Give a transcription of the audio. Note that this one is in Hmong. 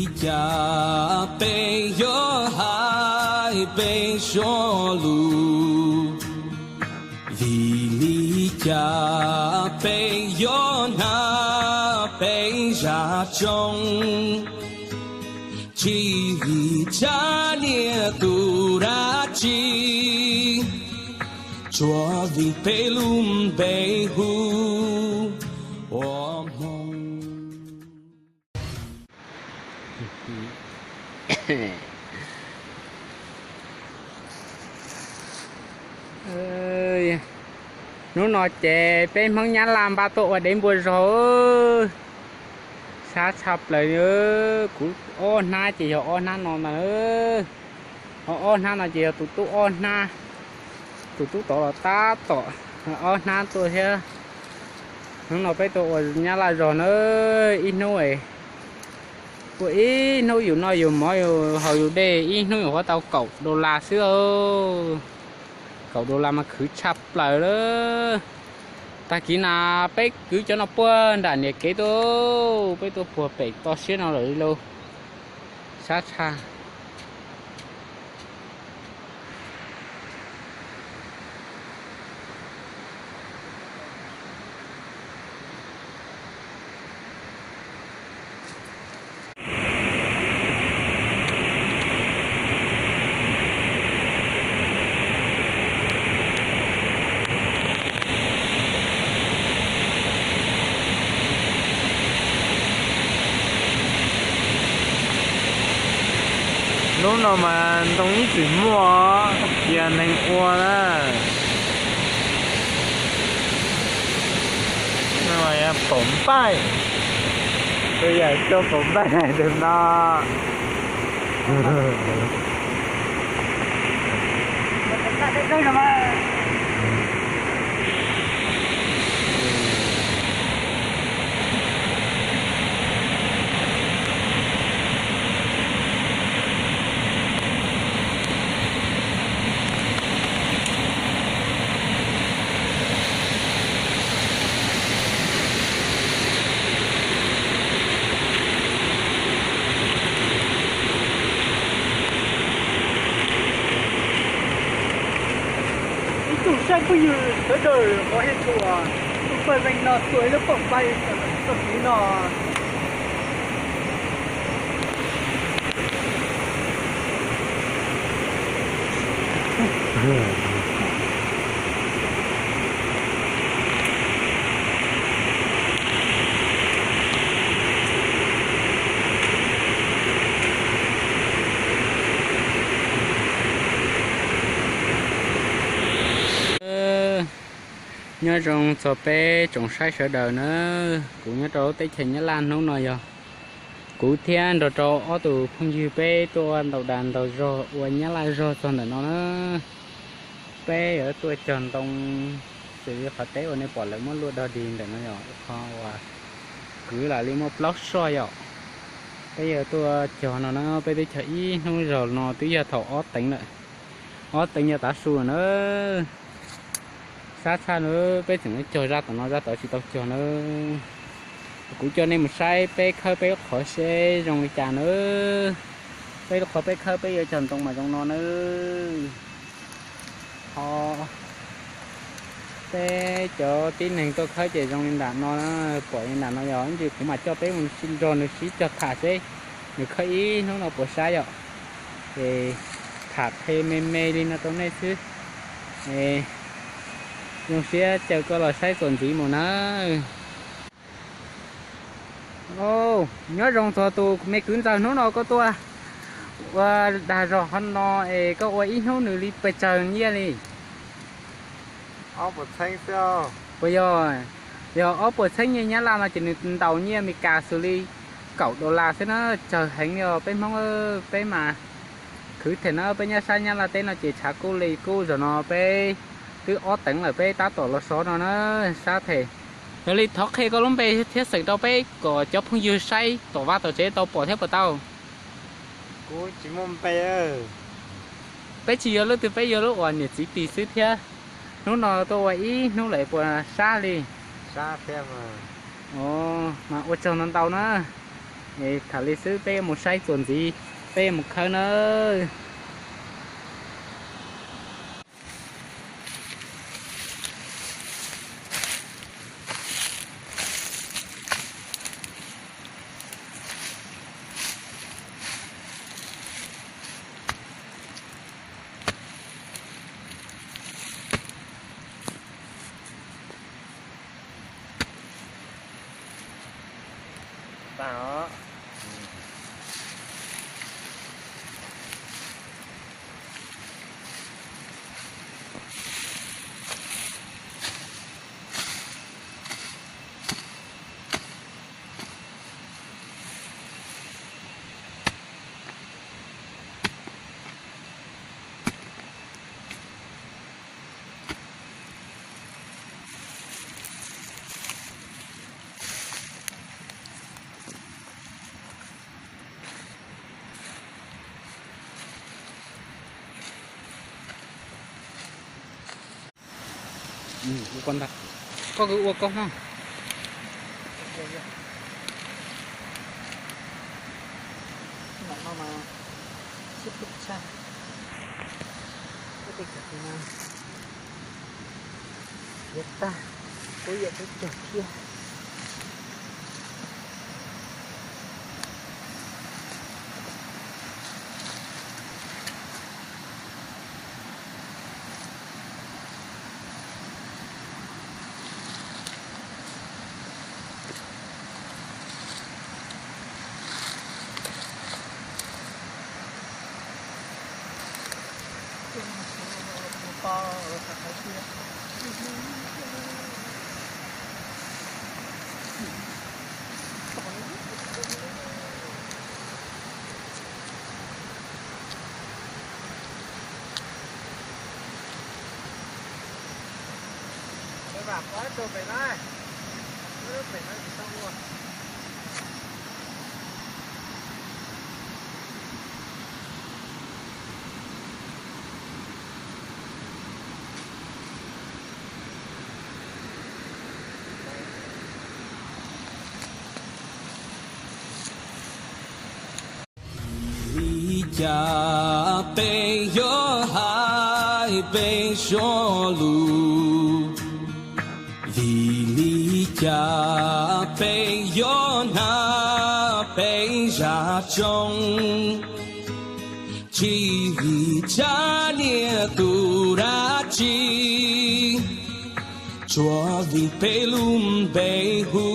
Cas peb yuav hais peb suab lus? Vim li cas peb yuav hnab peb zaj tsoom? Tsis vim txhab niag tus dab tsi, tsuas vim peb lub npe hu ua Hmoob. Hnub no ces peb Hmoob Nyab Laj npaj tuaj ua deb npua zog. Sab tshaj plaws, kuv ob hnab ces yog ob hnab no ntag. Ho ob hnab no ces yog tus tub ob hnab, tus tub tod los tab tom ob hnab tuaj thiab. Hnub no peb tuaj ua Nyab Laj zog na, ib hnub ua ib hnub yus noj yus mov yus haus yus dej ib hnub yus huab tau kaum dollar xwb. Kaum dollar mas khwv tshaj plaws lawm. Tag kis na peb kwv cov no puag nram niam kev tuaj, peb tuaj puag pem toj siab no lawm li lauj. Sab tshaj. Lub no mas ntoo ib txwm muaj, cia neeg ua na. Pom npaij, tus yawm coj pom npaij hais tus no. Ib tsoom saib phooj ywg sawv daws qhov hia tshua, tus pawg veej no tua ib lub pom npaij txog kev no. Nyob zoo txog peb tsoom saib sawv daws na, kuv nyob rau lub teb chaws Nyab Laj hnub no yog kuv thiab nrog rau ob tug phooj ywg peb tuaj ua ntaus dag ntaus zog ua Nyab Laj zog txog ntawm no na. Peb yuav tuaj cog ntoo xws li qhov teb uas nej pom lawv muab luaj dog dig ntawm no yom, qhov uas kwv lam li muaj plaub soj yom. Peb yuav tuaj cog no na, peb twb cog ib hnub zog no twb yog thaum ob teev lawm. Ob teev yog tav su na. Sab tshaj na, peb tseem cog zaj tom no, zaj tod tsis tau cog na. Kuv coj nej mus saib peb khawb peb lub qhov seb zoo li cas na. Peb lub qhov peb khawb peb yuav cog ntoo mas zoo no na. Ho peb cov tib neeg tuaj khawb ces zoo li nram no, pom li nram no yog ib ntsis kuv mam coj peb mus nrog nws sib cog tham seb nws khawb ib hnub no puas sab yom. Es tham qhia me me li no rau nej xwb. Es zoo siab caw koj los saib txuas ntxiv mus na. Nyob zoo txog tus me kwv ntxawg, hnub no koj tuaj ua dag zog qhov no es koj ua ib hnub nws li pes tsawg nyiaj li? Puas yog, yog ob puas txheeb nyiaj Nyab Laj no ces nws ntaus nyiaj Amelikas xws li kaum dollar xwb na, tsawg heev li os peb Hmoob, peb mas khwv them na, peb nyob sab Nyab Laj teb no ces tshav kub li kub, zaum no peb twb ob teev lawm peb tab tom los sov no na, sab them. Yog li thov qhia koj lub npe thiab xeem rau peb kom cov phooj ywg saib tom vaj tom tsev tau pom thiab puas tau? Kuv tsis muaj npe. Peb tsis yuav lub twg, peb yuav lub uas niam txiv tis xwb thiab. Hnub no tuaj ua ib hnub lawm puas sab li? Sab thiab mas. Mas ua tsaug ntau ntau na. Tham li xwb, peb mus saib txuas ntxiv, peb mus khawb nawb. Koj ua koj no. Tag, kuv yam tub cag thiab. Vim li cas peb yuav hais peb suab lus? Vim li cas peb yuav hnav peb zaj tsoos? Tsis vim tsab niag tus dab tsi, tsuas vim peb lub npe hu